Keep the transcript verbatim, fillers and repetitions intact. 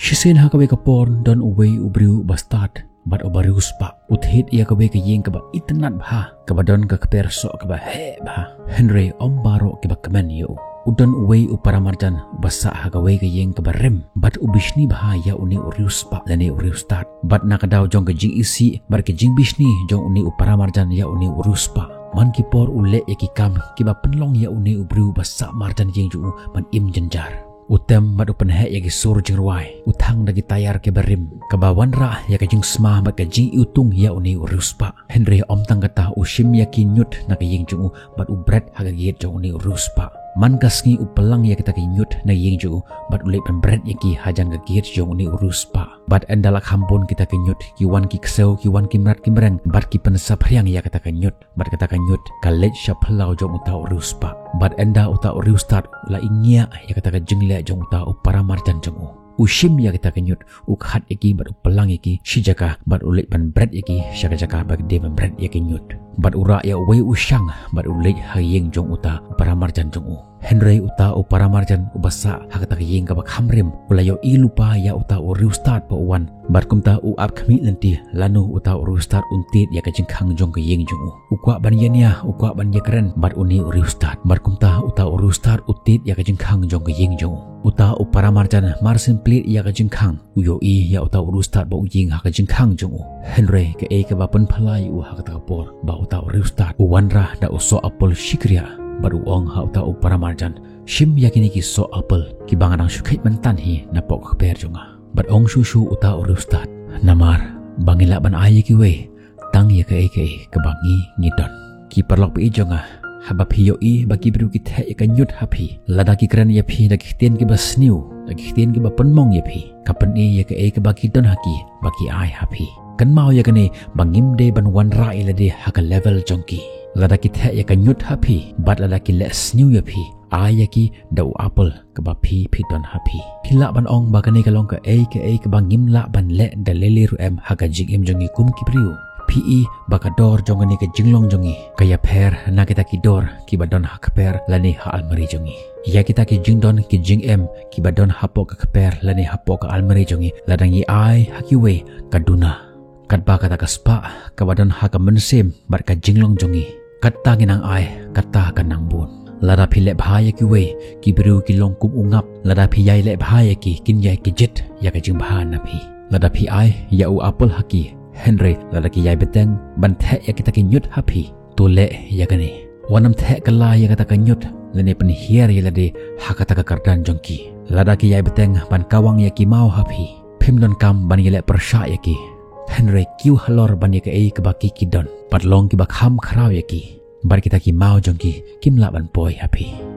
Shisien ha kawei ka por don uwei u briew uba stad bad uba riewspah. U thied ïa kawei ka ïing kaba itynnad bha, kaba don ka kper soh kaba heh bha. Hynrei ym baroh kiba kmen ïa u. U don uwei u paramarjan uba sah ha kawei ka ïing kaba rim, bad u bishni bha ïa une u riewspah lane u riewstad. Bad na ka daw jong ka jingisih bad ka jingbishni jong une u paramarjan ïa une u riewspah, man ki por u leh ïa ki kam kiba pynlong ïa une u briew uba sah marjan ïing jong u ban im jynjar. U tem bad u pynheh ïa ki sur jingrwai, u thang da ki tayar kiba rim, kaba wanrah ïa ka jingsma bad ka jingiwtung ïa une u riewspah. Hynrei ym tang kata, u shim ïa ki ñiut na ka ïing jong u bad u bret ha ka gate jong une u riewspah. Man ka sngi u plang ïa kita ki ñiut na ïing jong u bad u leit ban bret ïa ki hajan ka gate jong une u riewspah. Bad ynda la kham bun kita ki ñiut, ki wan ki ksew, ki wan ki mrad ki mreng bad ki pynsaphriang ïa kata ka ñiut. Bad kata ka ñiut ka leit sha phyllaw jong uta u riewspah. Bad ynda uta u riewstad u la ïngiah ïa kata ka jingleh jong uta u paramarjan jong u, u shim ïa kata ka ñiut, u khat ïa ki bad u plang ïa ki shi jaka bad u leit ban bret ïa ki sha ka jaka ba ki dei ban bret ïa ki ñiut. Bad u rah ïa uwei u shang bad u leit ha ïing jong uta u paramarjan jong u. Hynrei uta u paramarjan uba sah ha kata ka ïing kaba kham rim u la ïohi lypa ïa uta u riewstad ba u wan. Bad kumta u ap khmih lynti lano uta u riewstad un tied ïa ka jingkhang jong ka ïing jong u. U kwah ban ïania, u kwah ban ïakren bad une u riewstad. Bad kumta uta u riewstad u tied ïa ka jingkhang jong ka ïing jong u. Uta u paramarjan mar syn plied ïa ka jingkhang, u ïohi ïa uta u riewstad ba u ïeng ha ka jingkhang jong u. Hynrei kaei kaba pynphylla ïa u ha kata ka por, ba uta u riewstad u wanrah da u soh apple shikriah bad u ong ha uta u paramarjan, "Shim ïa kine ki soh apple kiba nga dang shu kheit mynta hi napoh ka kper jong nga." Bad ong shuh shuh uta u riewstad, "Namar ba ngim lah ban ai ïa kiwei tang ïa kaei kaei kaba ngi ngi don." Ki paralok baieit jong nga, haba phi ïohi ba ki briew ki theh ïa ka ñiut ha phi, lada ki kren ïa phi da ki ktien kiba sniew, da ki ktien kiba pynmong ïa phi, ka pyni ïa kaei kaba ki don ha ki ba ki ai ha phi. Kynmaw ïa kane, ba ngim dei ban wanrah ïa lade ha ka level jong ki. Lada ki theh ïa ka ñiut ha phi bad lada ki leh sniew ïa phi, ai ïa ki da u apple kaba phi phi don ha phi. Phi lah ban ong ba kane ka long kaei kaei kaba ngim lah ban leh da lei lei ruh em ha ka jingim jong ngi kum ki briew. Phi i ba ka dor jong kane ka jinglong jong ngi ka ïapher na kita ki dor kiba don ha kper lane ha almari jong ngi. Ïa kita ki jingdon ki jingem kiba don hapoh ka kper lane hapoh ka almari jong ngi, lada ngi ai ha kiwei, ka duna. Katba kata ka spah kaba don ha ka mynsiem bad ka jinglong jong ngi, kata ngi nang ai, kata ka nang bun. Lada phi leh bha ïa kiwei, ki briew ki long kum u ngap. Lada phi ïai leh bha ïa ki, kin ïai kjit ïa ka jingbha na phi. Lada phi ai ïa u apple ha ki, hynrei lada ki ïai bteng ban theh ïa kita ki ñiut ha phi, to leh ïa kane: wat nym theh kylla ïa kata ka ñiut lane pynhiar ïa lade ha kata ka kyrdan jong ki. Lada ki ïai bteng ban kawang ïa ki maw ha phi, phim donkam ban ïaleh pyrshah ïa ki. Hynrei kiew halor ban ïa kaei kaba ki ki don, bad long kiba kham khraw ïa ki, bad kita ki maw jong ki kim lah ban poi ha phi.